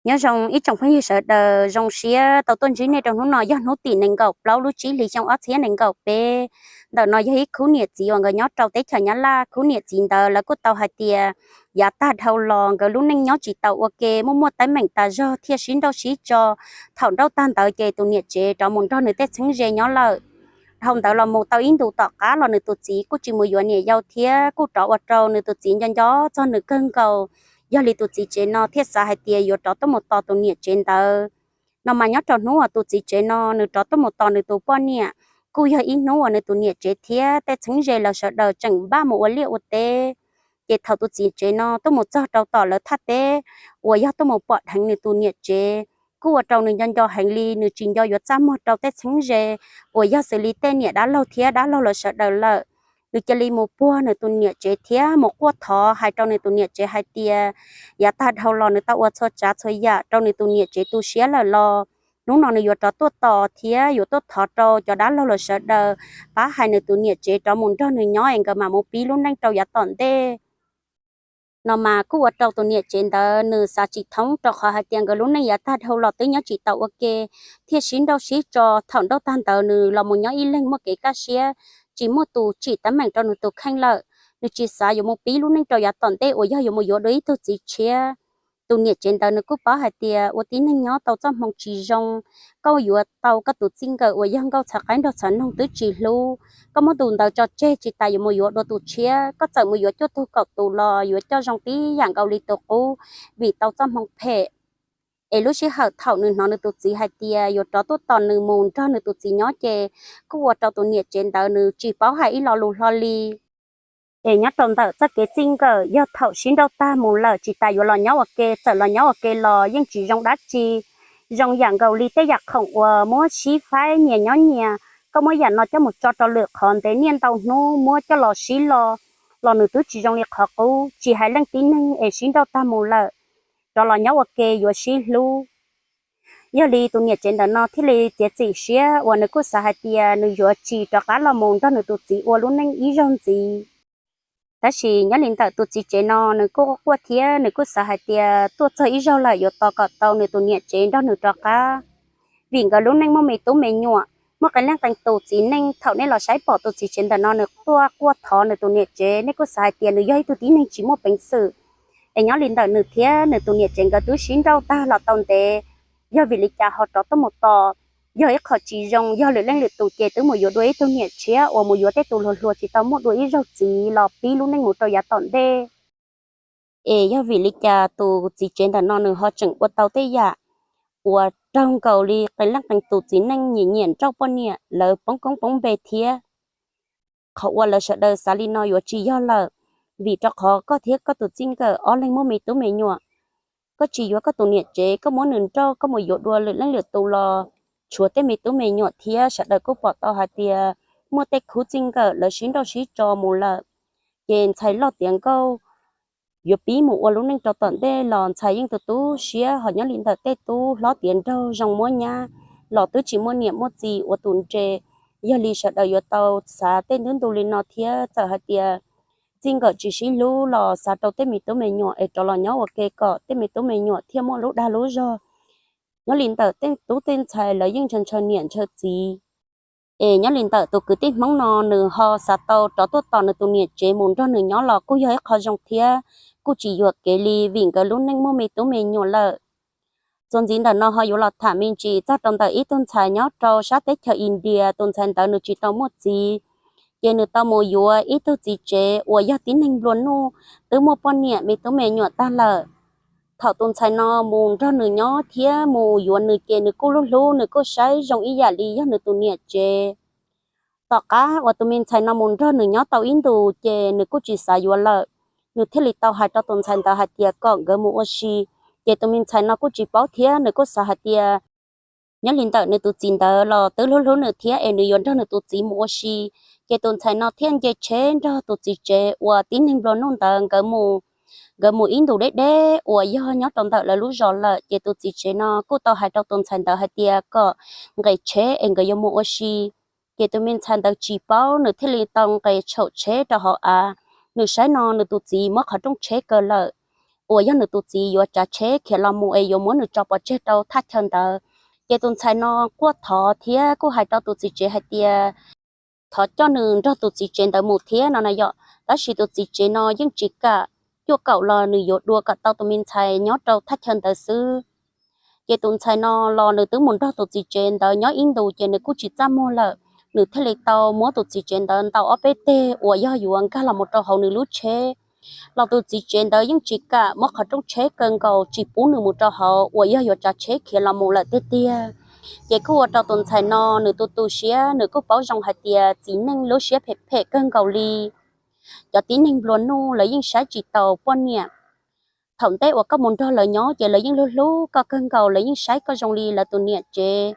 Nyob zoo ib tsoom phooj ywg sawv daws, zoo siab tau tuaj ntsib nej rau hnub no, yog hnub tim nees nkaum plaub lub tsib hlis xyoo ob txhiab nees nkaum peb. Ntawm no yog ib khub niam txiv uas nkawd nyob rau teb chaws Nyab Laj. Khub niam txiv ntawd lawv kuj tau hais tias yav tag dhau los nkawd lub neej nyob tsis tau ua ke, muaj muaj teeb meem tas zog thiaj sib nrauj sib tso. Thaum nrauj tag ntawd ces tus niam tsev rov mus nrog nws tej txheeb ze nyob lawm. Dhau ntawd los mus tau ib ntus tom qab los nws tus txiv kuj tsis mus yuav niam yau thiab, kuj rov ua rau nws tus txiv nco nco txog nws kawg nkaus. Yog li tus txiv tsev no thiaj xav hais tias yuav rov tuaj mus tos tus niam tsev ntawd. No mas nyob rau hnub uas tus txiv tsev no nws rov tuaj mus tos nws tus poj niam, kuj yog ib hnub uas nws tus niam tsev thiab tej txheeb ze lawv sawv daws tseem npaj mus ua liaj ua teb. Ces thaum tus txiv tsev no tuaj mus txog rau tom lawv thaj teb uas yog tuaj mus pom dheev nws tus niam tsev, kuj ua rau nws nco nco heev li, nws tsis nco yuav txaj muag rau tej txheeb ze uas yog xws li tej niam dab laug thiab dab laug lawv sawv daws lawm. Nws cia li mus puag nws tus niam tsev thiab mus quaj thov hais rau nws tus niam tsev hais tias yav tag dhau los nws tau ua txhua tsav txhua yam rau nws tus niam tsev tu siab lawm los hnub no nws yuav rov tuaj tos thiab yuav tuaj thov rau cov dab laug lawv sawv daws pab hais nws tus niam tsev rov mus nrog nws nyob es nkawd mam mus pib lub neej rau yav tom ntej. No mas kuj ua rau tus niam tsev ntawd nws xav tsis thoob rau qhov hais tias nkawd lub neej yav tag dhau los twb nyob tsis tau ua ke, thiaj sib nrauj sib tso. Thaum nrauj tag ntawd nws los mus nyob ib leeg muaj kev kaj siab, tsis muaj tus tsim teeb meem rau nws tus kheej lawm. Nws tsis xav yuav mus pib lub neej rau yav tom ntej uas yog yuav mus yuav dua ib tug txiv tshiab. Tus niam tsev ntawd nws kuj paub hais tias ua tib neeg nyob tau txoj hmoo tsis zoo, koj yuav tau koj tus txij nkawm uas yog nkauj txhav qaib nrog txhav noog twb tsis hlub, koj muab tus ntawd tso tseg tsis tas yuav mus yuav dua tus tshiab, koj txawm mus yuav cuaj tug kaum tus los yuav coj zoo tib yam nkaus li tus qub, vim tau txoj hmoo phem. Es lub sij hawm thaum nws hnov nws tus txiv hais tias yuav rov tuaj tos nws mus nrog nws tus txiv nyob ces kuj ua rau tus niam tsev ntawd nws tsis paub hais ib lo lus hlo li. Es nyob rau ntawm txoj kev txij nkawm yog thaum sib nrauj tag mus lawm tsis tas yuav los nyob ua ke, txawm los nyob ua ke los yeej tsis zoo dab tsi, zoo yam nkaus li tej yam khoom uas muab sib faib nyias nyob nyias, koj muab yam no coj mus tso rau lwm qhov ntev niaj ntau hnub muab coj los sib lo, los nws twb tsis zoo li qhov qub, tsis hais leej tib neeg es sib nrauj tag mus lawm, rov los nyob ua ke yuav sib hlub. Yog li tus niam tsev ntawm no thiaj li txiav txim siab uas nws kuj xav hais tias nws yuav tsis rov qab los mus nrog nws tus txiv ua lub neej ib zaug ntxiv. Tab sis nyob li ntawm tus txiv tsev no nws kuj quaj thiab nws kuj xav hais tias tuaj txog ib zaug lawm yuav tos kom tau nws tus niam tsev nrog nws rov qab, vim nkawd lub neej muaj me tub me nyuam, muaj qee leej qee tus txiv neej. Thaum nej los saib pom tus txiv tsev ntawm no nws quaj quaj thov nws tus niam tsev, nej kuj xav hais tias nws yog ib tug tib neeg tsis muaj peev xwm. Es nyob li ntawm nws thiab nws tus niam tsev nkawd twb sib nrauj tag los tau ntev, yog vim li cas ho rov tuaj mus tos? Yog ib qho tsis zoo, yog lwm leej lwm tus ces twb mus yuav dua ib tug niam tshiab uas mus yuav tej tus hluas hluas tsis tau muaj dua ib zaug txiv los pib lub neej mus rau yav tom ntej. Es yog vim li cas tus txiv tsev ntawm no nws ho tseem ua tau tej yam uas raug nkaus li qee leej qee tus txiv neej nyiam nyiam nrauj poj niam lawv poob koob poob npe thiab? Qhov uas lawv sawv daws xav li no yuav tsis yog lawm, vim rau qhov koj thiab koj tus txij nkawm ob leeg muaj me tub me nyuam. Koj tsis yuav koj tus niam tsev, koj muab nws nrauj, koj mus yuav dua lwm leej lwm tus los tshuav tej me tub me nyuam thiab sawv daws kuj pom tau hais tias muaj tej khub txij nkawm lawv sib nrauj sib tso mus lawm. Ces ntxhais loj tiav nkauj yuav pib mus ua lub neej rau tom ntej los ntxhais yeej tu tu siab, ho nyob li ntawm tej tub hlob tiav nraug zoo muab nyab los twb tsis muaj niam muaj txiv ua tus nres. Yog li sawv daws yuav tau xav tej ntu ntu li no thiab, txawm hais tias txij nkawm tsis sib hlub los xav rau tej me tub me nyuam es rov los nyob ua ke kom tej me tub me nyuam thiaj muaj lub dag lub zog. Nyob li ntawm tej tub tej ntxhais lawv yeej ntshaw ntshaw niam ntshaw txiv. Es nyob li ntawm tus kwv tij Hmoob no nws ho xav tau rov tuaj tos nws tus niam tsev mus nrog nws nyob los kuj yog ib qho zoo thiab, kuj tsis yuam kev li vim nkawd lub neej muaj me tub me nyuam lawm. Txuas ntxiv ntawm no ho yuav los tham me ntsis txog rau ntawm ib tug ntxhais nyob rau sab teb chaws India. Tus ntxhais ntawd nws tsis tau muaj txiv, ces nws tau mus yuav ib tug txiv tsev uas yog tib neeg nplua nuj, twb muaj poj niam me tub me nyuam tag lawm. Thaum tus ntxhais no mus nrog nws nyob thiab mus yuav nws ces nws kuj hlub hlub, nws kuj saib zoo ib yam li yog nws tus niam tsev. Tom qab uas tus me ntxhais no mus nrog nws nyob tau ib ntus ces nws kuj tsis xav yuav lawm. Nws thiaj li tau hais rau tus ntxhais ntawd hais tias kom nkawd mus ua si. Ces tus me ntxhais no kuj tsis paub thiab nws kuj xav hais tias nyob li ntawm nws tus txiv ntawd los twb hlub hlub nws thiab es nws yuav nrog nws tus txiv mus ua si. Ces tus ntxhais no thiaj nce tsheb nrog tus txiv tsev uas tib neeg nplua nuj ntawd nkawd mus, nkawd mus ib ntus deb deb uas yog nyob rau ntawm lawv lub zos lawm. Ces tus txiv tsev no kuj tau hais rau tus ntxhais ntawd hais tias kom nqes tsheb es nkawd yuav mus ua si. Ces tus me ntxhais ntawd tsis paub, nws thiaj li tau nqes tshaum tsheb rau hauv av. Nws saib no nws tus txiv muab qhov rooj tsheb kaw lawm, uas yog nws tus txiv yuav tsav tsheb khiav los mus es yuav muab nws tso pov tseg rau thaj chaw ntawd. Ces tus ntxhais no quaj thov thiab kuj hais rau tus txiv tsev hais tias thov coj nws nrog tus txiv tsev ntawd mus thiab no na yom. Tab sis tus txiv tsev no yeej tsis kam, cuaj kaum los nws yuav dua kom tau tus me ntxhais nyob rau thaj chaw ntawd xwb. Ces tus ntxhais no los nws twb mus nrog tus txiv tsev ntawd nyob ib ntus ces nws kuj tsis txaj muag lawm, nws thiaj li tau muab tus txiv tsev ntawd ntaus ob peb teg uas yog yuav nkag los mus rau hauv nws lub tsheb. Los tus txiv tsev ntawd yeej tsis kam, muab qhov rooj tsheb kaw nkaus tsis pub nws mus rau hauv uas yog yuav tsav tsheb khiav los mus lawm tiag tiag. Ces kuj ua rau tus ntxhais no nws tu tu siab, nws kuj paub zoo hais tias txiv neej lub siab phem phem kawg nkaus li. Cov tib neeg nplua nuj lawv yeej saib tsis taus poj niam. Thaum ntej uas koj mus nrog lawv nyob ces lawv yeej hlub hlub koj kawg nkaus, lawv yeej saib koj zoo li lawv tus niam tsev.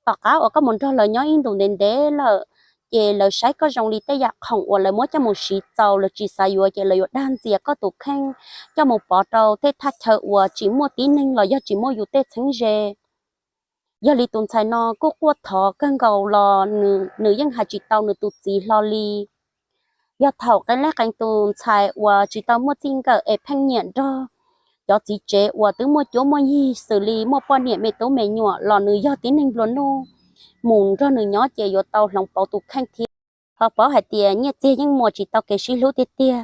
Tom qab uas koj mus nrog lawv nyob ib ntus ntev ntev lawm, ces lawv saib koj zoo li tej yam khoom uas lawv muab coj mus siv txaus, lawv tsis xav yuav ces lawv yuav dag ntxias koj tus kheej coj mus pov rau tej thaj chaw uas tsis muaj tib neeg los yog tsis muaj yus tej txheeb ze. Yog li tus ntxhais no kuj quaj thov kawg nkaus los nws yeej hais tsis tau nws tus txiv hlo li. Yog thaum qee leej qee tus ntxhais uas tsis tau muaj txij nkawm es pheej nyiam nrog cov txiv tsev uas twb muaj cuab muaj yig xws li muaj poj niam me tub me nyuam los nws yog tib neeg nplua nuj, mus nrog nws nyob ces yuav tau hloov pauv tus kheej thiab. Ho paub hais tias nyiaj txiag yeej muas tsis tau kev sib hlub tiag tiag.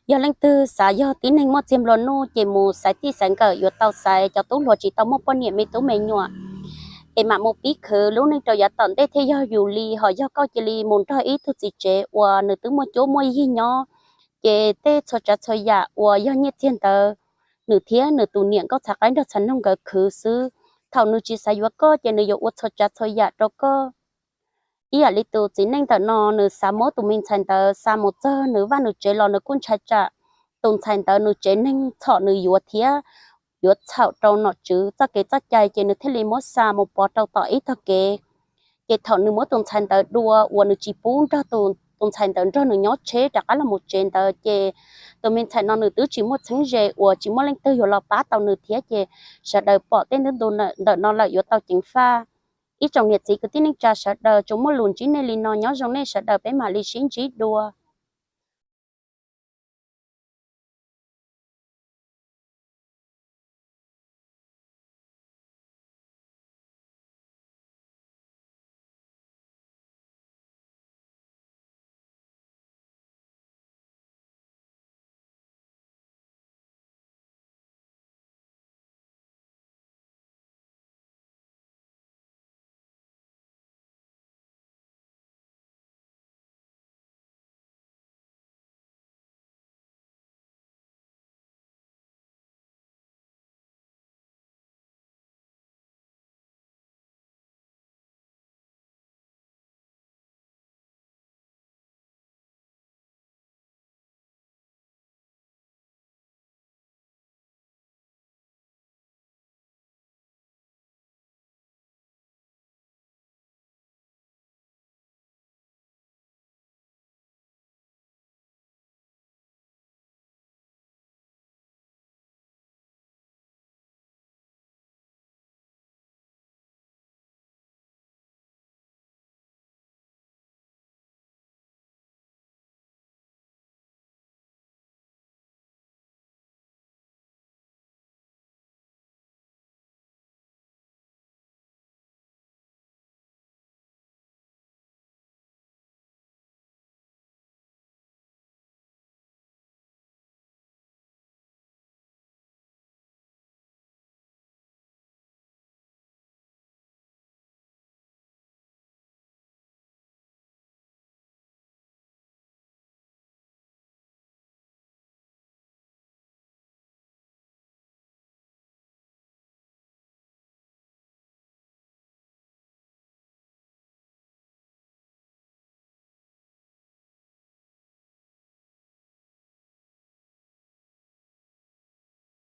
Yog leej twg xav yog tib neeg muaj txiag nplua nuj ces mus xaiv txij xaiv nkawm yuav tau xaiv cov tub hluas tsis tau muaj poj niam me tub me nyuam, es mam mus pib khwv lub neej rau yav tom ntej thiaj yog yus li. Ho yog koj cia li mus nrog ib tug txiv tsev uas nws twb muaj cuab muaj yig nyob, ces tej txhua tsav txhua yam uas yog nyiaj txiag ntawd, nws thiab nws tus niam nkauj txhav qaib nrog txhaj noog nkawd khwv xwb. Thaum nws tsis xav yuav koj ces nws yuav ua txhua tsav txhua yam rau koj. Ib yam li tus txiv neej ntawm no nws xav muab tus me ntxhais ntawd xa mus txog nws vaj nws tsev los nws kuj ntshai tsam tus ntxhais ntawd nws tsev neeg txhom nws yuav thiab yuav txhaum rau nom tswv txoj kev txoj cai ces nws thiaj li muab xa mus pov rau tom ib tog kev. Ces thaum nws muab tus ntxhais ntawd dua uas nws tsis pub nrog tus ntxhais ntawd nrog nws nyob tsheb rov qab los mus tsev ntawd ces tus me ntxhais no nws twb tsis muaj txheeb ze uas tsis muaj leej twg yuav los pab tau nws thiab ces sawv daws pom tej ntu ntawm no lawm yuav tau ceev faj. Ib tsoom niam txiv kwv tij neej tsa sawv daws tsuas muaj lus ntsib nej li no, nyob zoo nej sawv daws peb mam li sib ntsib dua.